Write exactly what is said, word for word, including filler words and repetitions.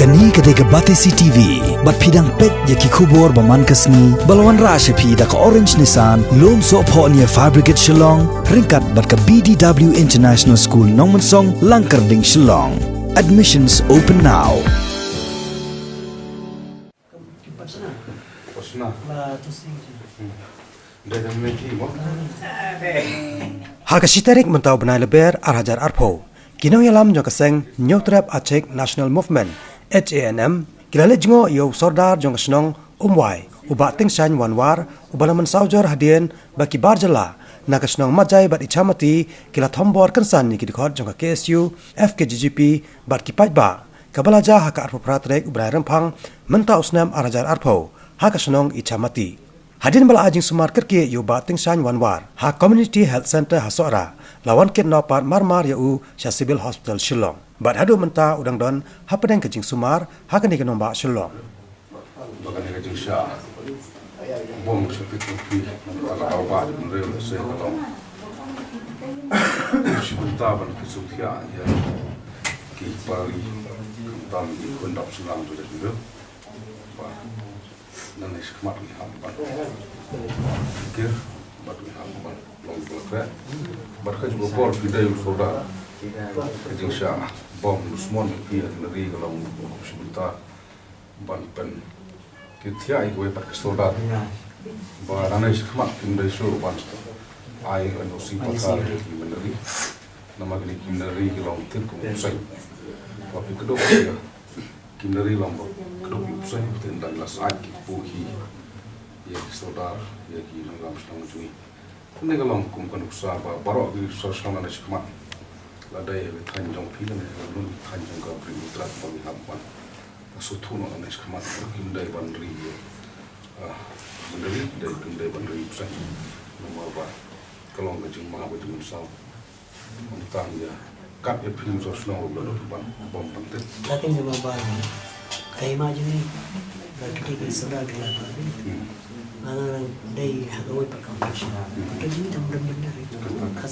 Kane ka dei ka Batesi T V, bad phi dang peit ïa ki khubor ba man ka sngi, ba la wanrah sha phi da ka Orange Nissan, Lumsohphoh near Fire Brigade Shillong, ryngkat bad ka B D W International School Nongmensong, Langkyrding, Shillong. Admissions open now. Ha ka shi tarik mynta u bnai Lber ar hajar arphew, ki nongïalam jong ka seng Hynñiewtrep Achik National Movement, H A N M, ki la leit jngoh ïa u Sordar jong ka shnong Umwai, u Bah Tingshan Wanwar, uba la mynsaw jur hadien ba ki bar jylla na ka shnong Majai bad Ichamati ki la thombor kynsan ïa ki dkhot jong ka K S U, F K J G P bad ki paidbah, kaba la jia ha ka arphew phra tarik u bnai Rymphang mynta u snem ar hajar arphew, ha ka shnong Ichamati. Hadien ba la ai jingsumar kyrkieh ïa u Bah Tingshan Wanwar ha Community Health Centre ha Sohra, la wan kit noh pat marmar ïa u sha Civil Hospital Shillong. Bad haduh mynta u dang don hapdeng ka jingsumar ha kane ka nongbah Shillong. Ba kane ka jingshah bom sha pit ka phi, ka la daw ba jingrew la se ka long. Shi bynta ban ki suk thiah ïa ki pari, khamtam ki khun dap shnam tu da jingrew. Ba nangne shakhmat ngi hap ban kir, bad ngi hap ban long ba la kre. Bad ka jubor phi dei u Sordar. Ka jingshah bom dusmon phi ha ki nari ka long shi bynta ban pyn ki thiah ïa kiwei pat ki Sordar. Ba nangne shakhmat kim dei shuh ban ai N O C pathar ïa ki nari. Namar kine ki nari ki long thik kum u bseiñ. Ba phi kdup ïa ki nari long ba kdup ïa u bseiñ, te ynda la sah ki pynhiar ïa ki Sordar, ïa ki nongïalam shnong jong ngi. Kane ka long kum ka nuksa ba baroh ki sor shnong nangne shakhmat, la dei ha ki thaiñ jong phi lane ha ki thaiñ jong ka Ri Mawtyrad ba ngi hap ban sngewthuh noh nangne shakhmat, kim dei ban ri ïa, ah, ban ri, dei kim dei ban ri bseiñ. Namar ba ka long ka jingma ba jingmynsaw. Ym tang ïa kat ïa phi u sor shnong ruh la dei ban bom ban tip. Ka kynja ba ba ka hima jong ngi, ba kiti ki Sordar ki la ka. Hmm. Ba nga dei ha kawei pat ka. Hmm. Ka jingdem dem dem dem. Ka